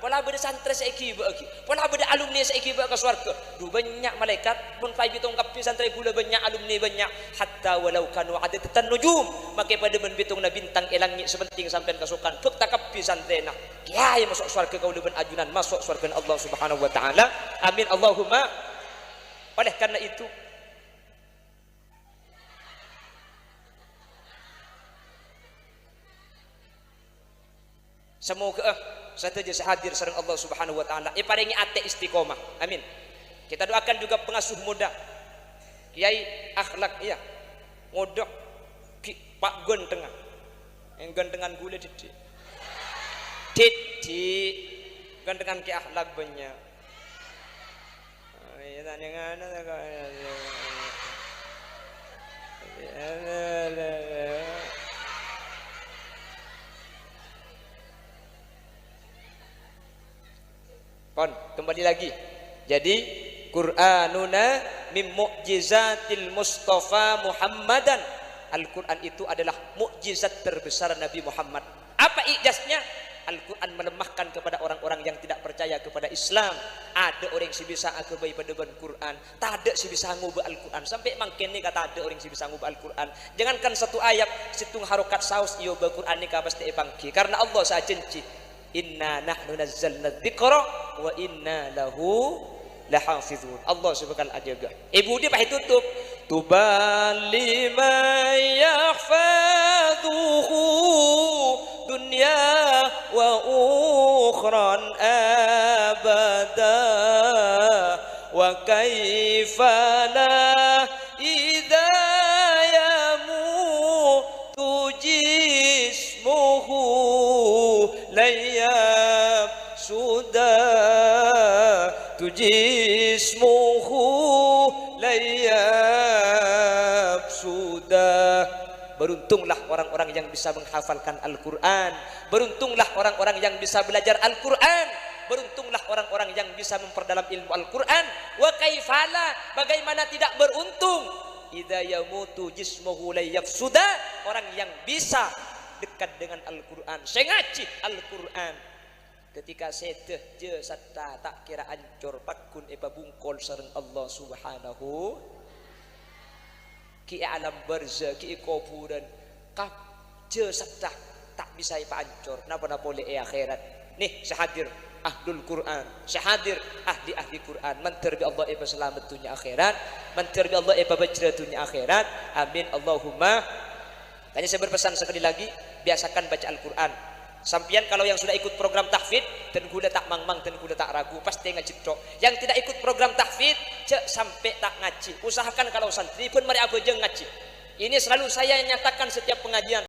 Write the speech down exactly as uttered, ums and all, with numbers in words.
Pola bâdâ santrè sè èghibâ'âghi. Pola bâdâ alumni sè èghibâ'â ka sowarghâ. Dhu bânnya' malaèkat, mon paèbitong kabbhi santrè ghulâ bânnya', alumni bânnya'. Hatta walau kanu adadatan nujum. Makè padâ bân bètongnga bintang è langngè' sè pentèng sampèyan kasokan. Bhâkta kabbhi santrèna. Kèyaè maso' sowarghâ kaulâ bân ajunan maso' sowarghâna Allah Subhanahu wa Ta'ala. Amin. Allahumma. Oleh karena itu, Samoghâ'â sadhâjâ sè hadir sareng Allah Subhanahu wa Ta'ala èparèngè atè istiqomah. Amin. Kita doakan juga pengasuh muda. Kiai akhlak, iya. Ngodâ ghi' pa' ghântengnga. Yang ghântengngan ghulâ dhiddhi'. Dhiddhi'. Ghântengngan kè akhlak bânnya'. Pon, kembali lagi. Jadi, Qur'anuna min mu'jizatil Mustafa Muhammadan. Al-Quran itu adalah mukjizat terbesar Nabi Muhammad. Apa ijaznya? Al-Quran melemahkan kepada orang-orang yang tidak percaya kepada Islam. Adâ' orèng sè bisa aghâbây padâ bân Quran, tadâ' sè bisa ngobâ Al-Quran. Sampè' mangkèn nèka tadâ' orèng sè bisa ngobâ Al-Quran. Jangankan satu ayat, sèttong harokat saos èobâ Quran nèka pastè èpangghi. Karena Allah sè ajhânjhi, "Inna nahnu nazzalna dzikra wa inna lahu lahafizun." Allah sè bhâkal ajâgâ. È budi pas ètotop. Tuba liman yahfazuhu dunya wa ukhran abada. Wa kaifa la idza yamutu jismuhu lan yafsuda, tu jismuhu lan yafsuda. Beruntunglah orang-orang yang bisa menghafalkan Al-Quran. Beruntunglah orang-orang yang bisa belajar Al-Quran. Beruntunglah orang-orang yang bisa memperdalam ilmu Al-Quran. Wa kaifala, bagaimana tidak beruntung? Idza yamutu jismuhu la yafsuda, orang yang bisa dekat dengan Al-Quran, sè ngajhi Al-Quran. Ketika sèdhâ jasadhdhâ ta' kèra ancor, pagghun èpabungkol sareng Allah Subhanahu, ghi' è alam barzah, ghi' è kobhurân, kab-, jasadhdhâ ta' bisa èpaancor, napa-napa polè è akhèrat. Nè, sè hadir ahlul Qur'an, sè hadir ahli-ahli Qur'an, mandhâr bi' Allah èpasalamet dhunnya akhèrat, mandhâr bi' Allah èpabhâjhrâ dhunnya akhèrat. Amin, Allahumma. Makanya saya berpesan sekali lagi, biasakan baca Al-Quran. Sampèyan kalau yang sudah ikut program tahfidz, dân ghulâ ta' mangmang, dân ghulâ ta' ragu, pastè ngajhi tok. Yang tidak ikut program tahfidz, jhâ' sampè' ta' ngajhi. Usahakan kalau santri, bân marè abhâjâng ngajhi. Ini selalu saya nyatakan setiap pengajian.